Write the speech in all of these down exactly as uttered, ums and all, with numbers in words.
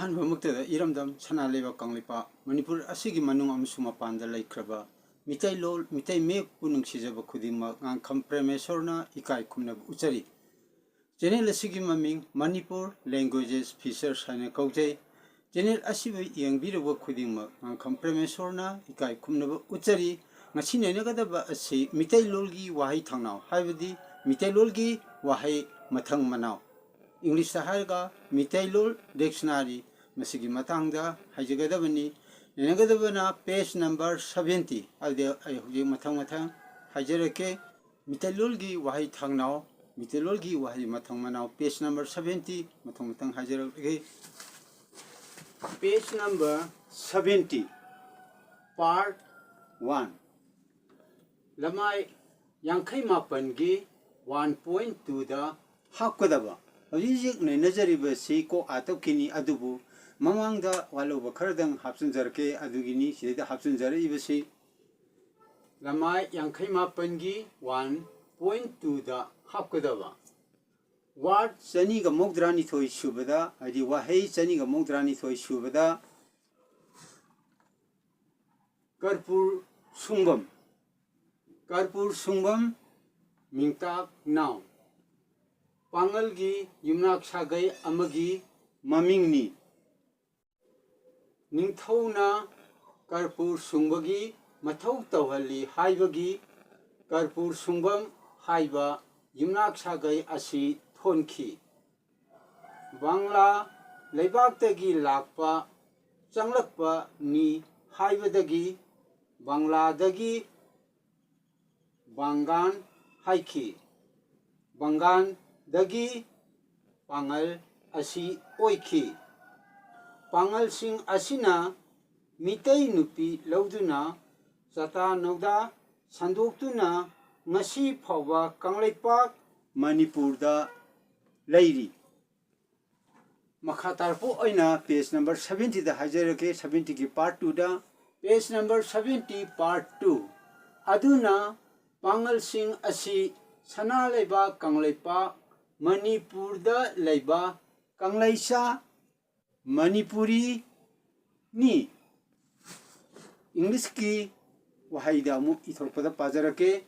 ꯑꯍꯥꯟꯕꯃꯛꯇꯗ ꯏꯔꯝꯗꯝ ꯁꯅꯥ ꯂꯩꯕꯥꯛ ꯀꯪꯂꯩꯄꯥꯛ ꯃꯅꯤꯄꯨꯔ ꯑꯁꯤꯒꯤ ꯃꯅꯨꯡ ꯑꯃꯁꯨꯡ ꯃꯄꯥꯟꯗ ꯂꯩꯈ꯭ꯔꯕ ꯃꯤꯇꯩꯂꯣꯟ, ꯃꯤꯇꯩ ꯃꯌꯦꯛꯄꯨ ꯅꯨꯡꯁꯤꯖꯕ ꯈꯨꯗꯤꯡꯃꯛ ꯉꯥꯡꯈꯝ ꯄ꯭ꯔꯦꯃꯦꯁꯣꯔꯅ ꯏꯀꯥꯏ ꯈꯨꯝꯅꯕ ꯎꯠꯆꯔꯤ꯫ ꯆꯦꯅꯦꯜ ꯑꯁꯤꯒꯤ ꯃꯃꯤꯡ ꯃꯅꯤꯄꯨꯔ ꯂꯦꯡꯒ꯭ꯋꯦꯖꯦꯁ ꯐꯤꯆꯔꯁ ꯍꯥꯏꯅ ꯀꯧꯖꯩ꯫ ꯆꯦꯅꯦꯜ ꯑꯁꯤꯕꯨ ꯌꯦꯡꯕꯤꯔꯨꯕ ꯈꯨꯗꯤꯡꯃꯛ ꯉꯥꯡꯈꯝ ꯄ꯭ꯔꯦꯃꯦꯁꯣꯔꯅ ꯏꯀꯥꯏ ꯈꯨꯝꯅꯕ ꯎꯠꯆꯔꯤ꯫ ꯉꯁꯤ ꯅꯩꯅꯒꯗꯕ ꯑꯁꯤ ꯃꯤꯇꯩꯂꯣꯟꯒꯤ ꯋꯥꯍꯩ ꯊꯥꯡꯅꯥꯎ, ꯍꯥꯏꯕꯗꯤ ꯃꯤꯇꯩꯂꯣꯟꯒꯤ ꯋꯥꯍꯩ ꯃꯊꯪ ꯃꯅꯥꯎ, ꯏꯪꯂꯤꯁꯇ ꯍꯥꯏꯔꯒ ꯃꯤꯇꯩꯂꯣꯟ ꯗꯤꯛꯁꯅꯥꯔꯤ, ꯃꯁꯤꯒꯤ ꯃꯇꯥꯡꯗ ꯍꯥꯏꯖꯒꯗꯕꯅꯤ꯫ ꯅꯩꯅꯒꯗꯕꯅ ꯄꯦꯖ ꯅꯝꯕꯔ ꯁꯕꯦꯟꯇꯤ꯫ ꯑꯗꯨꯗꯤ ꯑꯩ ꯍꯧꯖꯤꯛ ꯃꯊꯪ ꯃꯊꯪ ꯍꯥꯏꯖꯔꯛꯀꯦ꯫ ꯃꯤꯇꯩꯂꯣꯟꯒꯤ ꯋꯥꯍꯩ ꯊꯥꯡꯅꯥꯎ, ꯃꯤꯇꯩꯂꯣꯟꯒꯤ ꯋꯥꯍꯩ ꯃꯊꯪ ꯃꯅꯥꯎ, ꯄꯦꯖ ꯅꯝꯕꯔ ꯁꯕꯦꯟꯇꯤ, ꯃꯊꯪ ꯃꯊꯪ ꯍꯥꯏꯖꯔꯛꯂꯒꯦ꯫ Page number seventy, part one. ꯂꯃꯥꯏ ꯌꯥꯡꯈꯩ ꯃꯥꯄꯟꯒꯤ ꯋꯥꯟ ꯄꯣꯏꯟ ꯇꯨꯗ ꯍꯥꯞꯀꯗꯕ꯫ ꯍꯧꯖꯤꯛ ꯍꯧꯖꯤꯛ ꯅꯩꯅꯖꯔꯤꯕꯁꯤ ꯀꯣꯛ ꯑꯥꯇꯞꯀꯤꯅꯤ, ꯑꯗꯨꯕꯨ ꯃꯃꯥꯡꯗ ꯋꯥꯠꯍꯧꯕ ꯈꯔꯗꯪ ꯍꯥꯞꯆꯤꯟꯖꯔꯛꯀꯦ꯫ ꯑꯗꯨꯒꯤꯅꯤ ꯁꯤꯗꯩꯗ ꯍꯥꯞꯆꯤꯟꯖꯔꯛꯏꯕꯁꯤ꯫ ꯂꯃꯥꯏ ꯌꯥꯡꯈꯩ ꯃꯥꯄꯟꯒꯤ ꯋꯥꯟ ꯄꯣꯏꯟ ꯇꯨꯗ ꯍꯥꯞꯀꯗꯕ꯫ ꯋꯥꯔꯗ ꯆꯅꯤꯒ ꯃꯧꯗ꯭ꯔꯥꯅꯤꯊꯣꯏ ꯁꯨꯕꯗ, ꯍꯥꯏꯗꯤ ꯋꯥꯍꯩ ꯆꯅꯤꯒ ꯃꯧꯗ꯭ꯔꯥꯅꯤꯊꯣꯏ ꯁꯨꯕꯗ, ꯀꯔꯄꯨꯔ ꯁꯨꯡꯕꯝ꯫ ꯀꯔꯄꯨꯔ ꯁꯨꯡꯕꯝ ꯃꯤꯡꯇꯥꯛ ꯅꯥꯎ꯫ ꯄꯥꯉꯜꯒꯤ ꯌꯨꯝꯅꯥꯛ ꯁꯥꯒꯩ ꯑꯃꯒꯤ ꯃꯃꯤꯡꯅꯤ꯫ ꯅꯤꯡꯊꯧꯅ ꯀꯔꯄꯨꯔ ꯁꯨꯡꯕꯒꯤ ꯃꯊꯧ ꯇꯧꯍꯜꯂꯤ ꯍꯥꯏꯕꯒꯤ ꯀꯔꯄꯨꯔ ꯁꯨꯡꯕꯝ ꯍꯥꯏꯕ ꯌꯨꯝꯅꯥꯛ ꯁꯥꯒꯩ ꯑꯁꯤ ꯊꯣꯟꯈꯤ꯫ ꯕꯪꯂꯥ ꯂꯩꯕꯥꯛꯇꯒꯤ ꯂꯥꯛꯄ, ꯆꯪꯂꯛꯄꯅꯤ ꯍꯥꯏꯕꯗꯒꯤ ꯕꯪꯂꯥꯗꯒꯤ ꯕꯪꯒꯥꯟ ꯍꯥꯏꯈꯤ꯫ ꯕꯪꯒꯥꯟꯗꯒꯤ ꯄꯥꯉꯜ ꯑꯁꯤ ꯑꯣꯏꯈꯤ꯫ ꯄꯥꯉꯜꯁꯤꯡ ꯑꯁꯤꯅ ꯃꯤꯇꯩ ꯅꯨꯄꯤ ꯂꯧꯗꯨꯅ ꯆꯥꯇꯥ ꯅꯧꯗꯥ ꯁꯟꯗꯣꯛꯇꯨꯅ ꯉꯁꯤ ꯐꯥꯎꯕ ꯀꯪꯂꯩꯄꯥꯛ ꯃꯅꯤꯄꯨꯔꯗ ꯂꯩꯔꯤ꯫ ꯃꯈꯥ ꯇꯥꯔꯛꯄ ꯑꯣꯏꯅ ꯄꯦꯖ ꯅꯝꯕꯔ ꯁꯕꯦꯟꯇꯤꯗ ꯍꯥꯏꯖꯔꯛꯀꯦ, ꯁꯕꯦꯟꯇꯤꯒꯤ ꯄꯥꯔꯠ ꯇꯨꯗ꯫ Page number seventy, part two. ꯑꯗꯨꯅ ꯄꯥꯉꯜꯁꯤꯡ ꯑꯁꯤ ꯁꯅꯥ ꯂꯩꯕꯥꯛ ꯀꯪꯂꯩꯄꯥꯛ ꯃꯅꯤꯄꯨꯔꯗ ꯂꯩꯕ ꯀꯪꯂꯩꯆꯥ ꯃꯅꯤꯄꯨꯔꯤꯅꯤ꯫ ꯏꯪꯂꯤꯁꯀꯤ ꯋꯥꯍꯩꯗ ꯑꯃꯨꯛ ꯏꯊꯣꯛꯄꯗ ꯄꯥꯖꯔꯛꯀꯦ꯫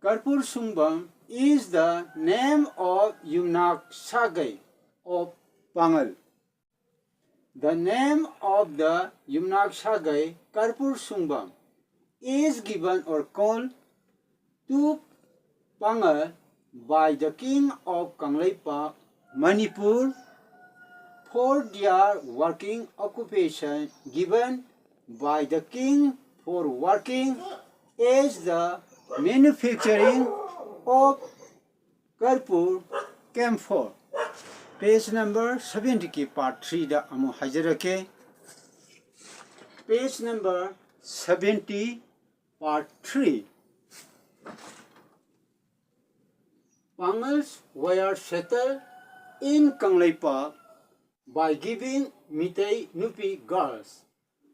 Karpur Sungbam is the name of Yumnak Sagai of Pangal. The name of the Yumnak Sagai Karpur Sungbam is given or called to Pangal by the king of Kangleipak, Manipur, for their working occupation given by the king for working as the manufacturing of Karpur camphor. Page number seventy ꯒꯤ part three ꯗ ꯑꯃꯨꯛ ꯍꯥꯏꯖꯔꯛꯀꯦ꯫ Page number seventy, part three. Pangals were settled in Kangleipak by giving Meitei Nupi girls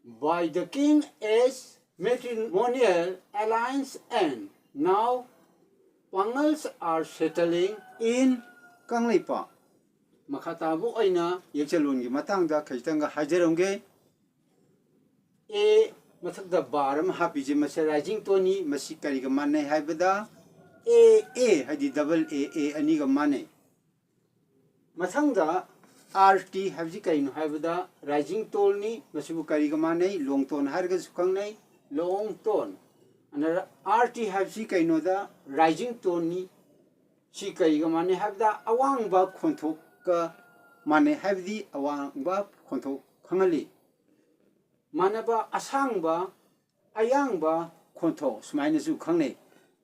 by the king as matrimonial alliance, and now Pangals are settling in Kangleipak. ꯃꯈꯥ ꯇꯥꯕ ꯑꯣꯏꯅ ꯌꯦꯛꯆꯜꯂꯣꯟꯒꯤ ꯃꯇꯥꯡꯗ ꯈꯖꯤꯛꯇꯪꯒ ꯍꯥꯏꯖꯔꯝꯒꯦ꯫ ꯑꯦ ꯃꯊꯛꯇ bar ꯑꯃ ꯍꯥꯞꯄꯤꯁꯦ, ꯃꯁꯤ rising tone ꯅꯤ꯫ ꯃꯁꯤ ꯀꯔꯤꯒ ꯃꯥꯟꯅꯩ ꯍꯥꯏꯕꯗ, ꯑꯦ ꯑꯦ ꯍꯥꯏꯗꯤ double A, A ꯑꯅꯤꯒ ꯃꯥꯟꯅꯩ꯫ ꯃꯊꯪꯗ ꯑꯥꯔ ꯇꯤ ꯍꯥꯏꯕꯁꯤ ꯀꯔꯤꯅꯣ ꯍꯥꯏꯕꯗ rising tone ꯅꯤ꯫ ꯃꯁꯤꯕꯨ ꯀꯔꯤꯒ ꯃꯥꯟꯅꯩ? Long tone ꯍꯥꯏꯔꯒꯁꯨ ꯈꯪꯅꯩ, long tone꯫ ꯑꯗꯨꯅ ꯑꯥꯔ ꯇꯤ ꯍꯥꯏꯕꯁꯤ ꯀꯩꯅꯣꯗ rising tone ꯅꯤ꯫ ꯁꯤ ꯀꯔꯤꯒ ꯃꯥꯟꯅꯩ ꯍꯥꯏꯕꯗ ꯑꯋꯥꯡꯕ ꯈꯣꯟꯊꯣꯛꯀ ꯃꯥꯟꯅꯩ, ꯍꯥꯏꯕꯗꯤ ꯑꯋꯥꯡꯕ ꯈꯣꯟꯊꯣꯛ ꯈꯪꯍꯜꯂꯤ꯫ ꯃꯥꯟꯅꯕ ꯑꯁꯥꯡꯕ, ꯑꯌꯥꯡꯕ ꯈꯣꯟꯊꯣꯛ ꯁꯨꯃꯥꯏꯅꯁꯨ ꯈꯪꯅꯩ꯫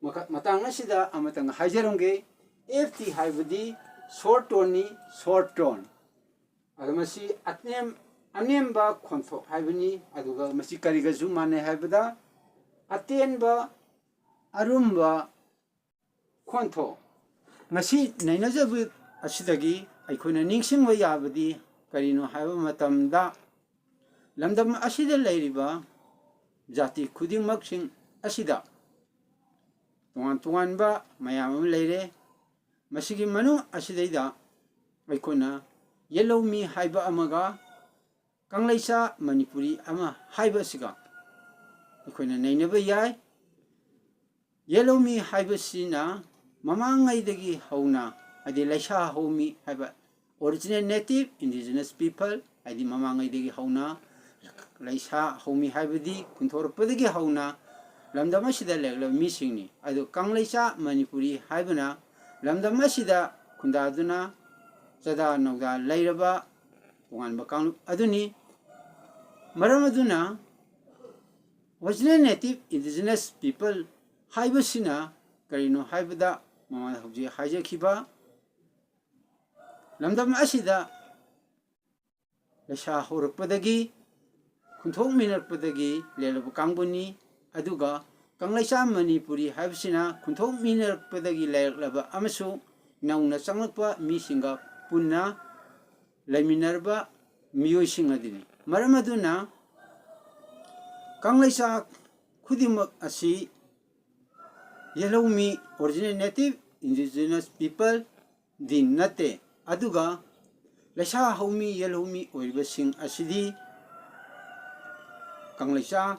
ꯃꯈ-, ꯃꯇꯥꯡ ꯑꯁꯤꯗ ꯑꯃꯇꯪ ꯍꯥꯏꯖꯔꯝꯒꯦ, ꯑꯦꯐ ꯇꯤ ꯍꯥꯏꯕꯗꯤ short tone ꯅꯤ, short tone꯫ ꯑꯗ ꯃꯁꯤ ꯑꯅꯦꯝ-, ꯑꯅꯦꯝꯕ ꯈꯣꯟꯊꯣꯛ ꯍꯥꯏꯕꯅꯤ꯫ ꯑꯗꯨꯒ ꯃꯁꯤ ꯀꯔꯤꯒꯁꯨ ꯃꯥꯟꯅꯩ ꯍꯥꯏꯕꯗ ꯑꯇꯦꯟꯕ, ꯑꯔꯨꯝꯕ ꯈꯣꯟꯊꯣꯛ꯫ ꯉꯁꯤ ꯅꯩꯅꯖꯕ ꯑꯁꯤꯗꯒꯤ ꯑꯩꯈꯣꯏꯅ ꯅꯤꯡꯁꯤꯡꯕ ꯌꯥꯕꯗꯤ ꯀꯔꯤꯅꯣ ꯍꯥꯏꯕ ꯃꯇꯝꯗ, ꯂꯝꯗꯝ ꯑꯁꯤꯗ ꯂꯩꯔꯤꯕ ꯖꯥꯇꯤ ꯈꯨꯗꯤꯡꯃꯛꯁꯤꯡ ꯑꯁꯤꯗ ꯇꯣꯉꯥꯟ ꯇꯣꯉꯥꯟꯕ ꯃꯌꯥꯝ ꯑꯃ ꯂꯩꯔꯦ꯫ ꯃꯁꯤꯒꯤ ꯃꯅꯨꯡ ꯑꯁꯤꯗꯩꯗ ꯑꯩꯈꯣꯏꯅ ꯌꯦꯜꯍꯧꯃꯤ ꯍꯥꯏꯕ ꯑꯃꯒ ꯀꯪꯂꯩꯆꯥ ꯃꯅꯤꯄꯨꯔꯤ ꯑꯃ ꯍꯥꯏꯕ ꯑꯁꯤꯒ ꯑꯩꯈꯣꯏꯅ ꯅꯩꯅꯕ ꯌꯥꯏ꯫ ꯌꯦꯜꯍꯧꯃꯤ ꯍꯥꯏꯕꯁꯤꯅ ꯃꯃꯥꯡꯉꯩꯗꯒꯤ ꯍꯧꯅ, ꯍꯥꯏꯗꯤ ꯂꯩꯁꯥ ꯍꯧꯃꯤ ꯍꯥꯏꯕ, original native indigenous people, ꯍꯥꯏꯗꯤ ꯃꯃꯥꯡꯉꯩꯗꯒꯤ ꯍꯧꯅ ꯂꯩꯁꯥ ꯍꯧꯃꯤ ꯍꯥꯏꯕꯗꯤ ꯈꯨꯟꯊꯣꯔꯛꯄꯗꯒꯤ ꯍꯧꯅ ꯂꯝꯗꯝ ꯑꯁꯤꯗ ꯂꯩꯔꯛꯂꯕ ꯃꯤꯁꯤꯡꯅꯤ꯫ ꯑꯗꯨ ꯀꯪꯂꯩꯆꯥ ꯃꯅꯤꯄꯨꯔꯤ ꯍꯥꯏꯕꯅ ꯂꯝꯗꯝ ꯑꯁꯤꯗ ꯈꯨꯟꯗꯥꯗꯨꯅ ꯆꯥꯗꯥ ꯅꯧꯗꯥ ꯂꯩꯔꯕ ꯇꯣꯉꯥꯟꯕ ꯀꯥꯡꯂꯨꯞ ꯑꯗꯨꯅꯤ꯫ ꯃꯔꯝ ꯑꯗꯨꯅ original native indigenous people ꯍꯥꯏꯕꯁꯤꯅ ꯀꯔꯤꯅꯣ ꯍꯥꯏꯕꯗ, ꯃꯃꯥꯡꯗ ꯍꯧꯖꯤꯛ ꯍꯥꯏꯖꯈꯤꯕ ꯂꯝꯗꯝ ꯑꯁꯤꯗ ꯂꯩꯁꯥ ꯍꯧꯔꯛꯄꯗꯒꯤ, ꯈꯨꯟꯊꯣꯛꯃꯤꯟꯅꯔꯛꯄꯗꯒꯤ ꯂꯩꯔꯛꯂꯕ ꯀꯥꯡꯕꯨꯅꯤ꯫ ꯑꯗꯨꯒ ꯀꯪꯂꯩꯆꯥ ꯃꯅꯤꯄꯨꯔꯤ ꯍꯥꯏꯕꯁꯤꯅ ꯈꯨꯟꯊꯣꯛꯃꯤꯟꯅꯔꯛꯄꯗꯒꯤ ꯂꯩꯔꯛꯂꯕ ꯑꯃꯁꯨꯡ ꯅꯧꯅ ꯆꯪꯂꯛꯄ ꯃꯤꯁꯤꯡꯒ ꯄꯨꯟꯅ ꯂꯩꯃꯤꯟꯅꯔꯕ ꯃꯤꯑꯣꯏꯁꯤꯡ ꯑꯗꯨꯅꯤ꯫ ꯃꯔꯝ ꯑꯗꯨꯅ ꯀꯪꯂꯩꯆꯥ ꯈꯨꯗꯤꯡꯃꯛ ꯑꯁꯤ ꯌꯦꯜꯍꯧꯃꯤ, original native indigenous people ꯗꯤ ꯅꯠꯇꯦ꯫ ꯑꯗꯨꯒ ꯂꯩꯁꯥ ꯍꯧꯃꯤ, ꯌꯦꯜꯍꯧꯃꯤ ꯑꯣꯏꯔꯤꯕꯁꯤꯡ ꯑꯁꯤꯗꯤ ꯀꯪꯂꯩꯆꯥ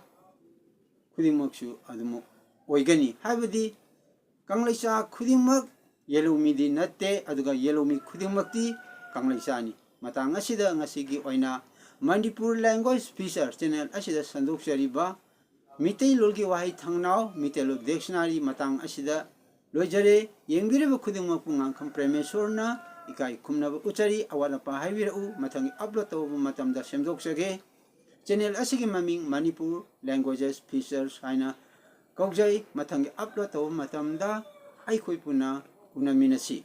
ꯈꯨꯗꯤꯡꯃꯛꯁꯨ ꯑꯗꯨꯃꯛ ꯑꯣꯏꯒꯅꯤ꯫ ꯍꯥꯏꯕꯗꯤ ꯀꯪꯂꯩꯆꯥ ꯈꯨꯗꯤꯡꯃꯛ ꯌꯦꯜꯍꯧꯃꯤꯗꯤ ꯅꯠꯇꯦ, ꯑꯗꯨꯒ ꯌꯦꯜꯍꯧꯃꯤ ꯈꯨꯗꯤꯡꯃꯛꯇꯤ ꯀꯪꯂꯩꯆꯥꯅꯤ꯫ ꯃꯇꯥꯡ ꯑꯁꯤꯗ ꯉꯁꯤꯒꯤ ꯑꯣꯏꯅ Manipur Language Feature channel ꯑꯁꯤꯗ ꯁꯟꯗꯣꯛꯆꯔꯤꯕ ꯃꯤꯇꯩꯂꯣꯟꯒꯤ ꯋꯥꯍꯩ ꯊꯥꯡꯅꯥꯎ, ꯃꯤꯇꯩꯂꯣꯟ dictionary ꯃꯇꯥꯡ ꯑꯁꯤꯗ ꯂꯣꯏꯖꯔꯦ꯫ ꯌꯦꯡꯕꯤꯔꯤꯕ ꯈꯨꯗꯤꯡꯃꯛꯄꯨ ꯉꯥꯡꯈꯝ ꯄ꯭ꯔꯦꯃꯦꯁꯣꯔꯅ ꯏꯀꯥꯏ ꯈꯨꯝꯅꯕ ꯎꯠꯆꯔꯤ꯫ ꯑꯋꯥꯠ ꯑꯄꯥ ꯍꯥꯏꯕꯤꯔꯛꯎ, ꯃꯊꯪꯒꯤ upload ꯇꯧꯕ ꯃꯇꯝꯗ ꯁꯦꯝꯗꯣꯛꯆꯒꯦ꯫ Channel ꯑꯁꯤꯒꯤ ꯃꯃꯤꯡ Manipur Languages Features ꯍꯥꯏꯅ ꯀꯧꯖꯩ꯫ ꯃꯊꯪꯒꯤ upload ꯇꯧꯕ ꯃꯇꯝꯗ ꯑꯩꯈꯣꯏ ꯄꯨꯟꯅ ꯎꯅꯃꯤꯟꯅꯁꯤ꯫